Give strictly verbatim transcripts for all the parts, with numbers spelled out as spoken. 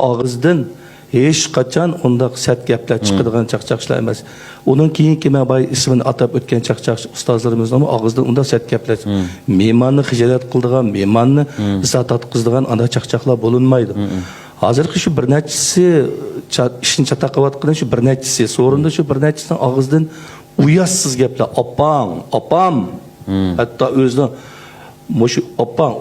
ئاغزىدىن ھېچقاچان ئۇنداق سەت گەپلەر چىقىدىغان چاقچاقچىلار ئەمەس. ئۇنىڭ كېيىنكى مەن بايا ئىسمىنى ئاتاپ ئۆتكەن چاقچاقچى ئۇستازلىرىمىزنىڭمۇ ئاغزىدىن ئۇنداق سەت گەپلەر، مېھماننى خىجالەت قىلىدىغان، مېھماننى ئىزا تارتقۇزىدىغان ئانداق چاقچاقلار بولۇنمايدۇ. ھازىرقى شۇ بىر نەچچىسى، چا-، ئىشنى چاتاق قىلىۋاتقىنى شۇ بىر نەچچىسى. سورۇندا شۇ بىر نەچچىسىنىڭ ئاغزىدىن ئۇياتسىز گەپلەر، «ئاپاڭ، ئاپام.» ھەتتا ئۆزىنىڭ مۇشۇ «ئاپاڭ،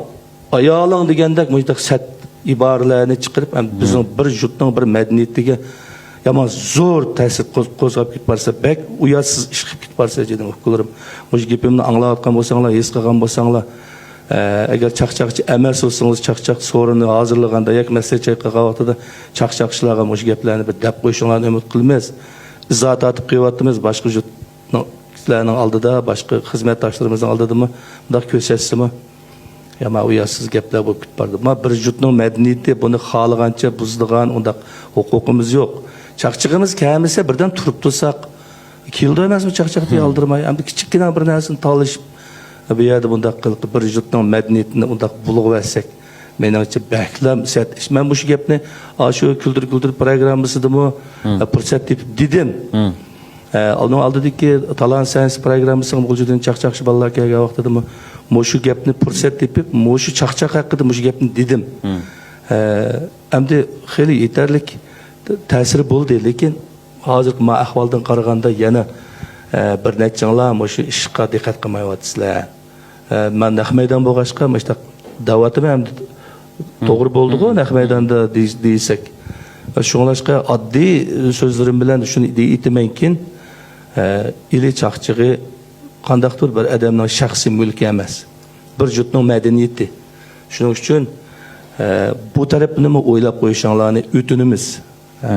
ئايالىڭ» دېگەندەك مۇشۇنداق سەت ئىبارىلەرنى چىقىرىپ، ھەم بىزنىڭ بىر يۇرتنىڭ بىر مەدەنىيىتىگە يامان زور تەسىر قوز-، قوزغاپ كېتىپ بارسا، بەك ئۇياتسىز ئىش قىلىپ كېتىپ بارسا، جېنىم ئۇكىلىرىم. مۇشۇ گېپىمنى ئاڭلاۋاتقان بولساڭلار، ھېس قىلغان بولساڭلار، ئە، ئەگەر چاقچاقچى ئەمەس بولسىڭىز، چاقچاق سورۇنى ھازىرلىغاندا ياكى مەسلىھەت چايقىغان ۋاقتىدا چاقچاقچىلارغا مۇشۇ گەپلەرنى بىر دەپ قويۇشۇڭلارنى ئۈمىد قىلىمىز. ئىزا تارتىپ قېلىۋاتىمىز، باشقا يۇرتنىڭ، سىلەرنىڭ ئالدىدا، باشقا خىزمەتداشلىرىمىزنىڭ ئالدىدىمۇ مۇنداق كۆرسەتسىمۇ، يامان ئۇياتسىز گەپلەر بولۇپ كېتىپ بارىدۇ. ما بىر يۇرتنىڭ مەدەنىيىتى، بۇنى خالىغانچە بۇزىدىغان ئۇنداق ھوقۇقىمىز يوق. چاقچىقىمىز كەلمىسە، بىردەم تۇرۇپ تۇرساق، كېلىدۇ ئەمەسمۇ چاقچاق دېگەن ئالدىرىماي. ئەمدى كىچىككىنە بىر نەرسىنى تالىشىپ، بۇ يەردە بۇنداق قىلىپ، بىر يۇرتنىڭ مەدەنىيىتىنى ئۇنداق بۇلغىۋەتسەك، مېنىڭچە بەكلا سەت ئىش. مەن مۇشۇ گەپنى ئاشۇ كۈلدۈر كۈلدۈر پروگراممىسىدىمۇ، ئە، پۇرسەت تېپىپ دېدىم. ئە، ئۇنىڭ ئالدىدىكى تالانت سەھنىسى پروگراممىسىغا غۇلجىدىن چاقچاقچى بالىلار كەلگەن ۋاقتىدىمۇ مۇشۇ گەپنى پۇرسەت تېپىپ، مۇشۇ چاقچاق ھەققىدە مۇشۇ گەپنى دېدىم. ئە، ئەمدى خېلى يېتەرلىك تەسىرى بولدى، لېكىن ھازىرقى ما ئەھۋالدىن قارىغاندا يەنە، ئە، بىر نەچچىڭلار مۇشۇ ئىشقا دىققەت قىلمايۋاتىسىلەر. ئە، مەن نەق مەيدان بولغاچقا مۇشۇنداق دەۋاتىمەن، ئەمدى توغرا بولدىغۇ، نەق مەيداندا دېي-، دېيسەك. شۇڭلاشقا ئاددىي سۆزلىرىم بىلەن شۇنى دېيىتىمەنكىن، ئە، ئىلى چاقچىقى قانداقتۇر بىر ئادەمنىڭ شەخسىي مۈلكى ئەمەس. بىر يۇرتنىڭ مەدەنىيىتى. شۇنىڭ ئۈچۈن، ئە، بۇ تەرەپنىمۇ ئويلاپ قويۇشۇڭلارنى ئۆتۈنىمىز. ئە.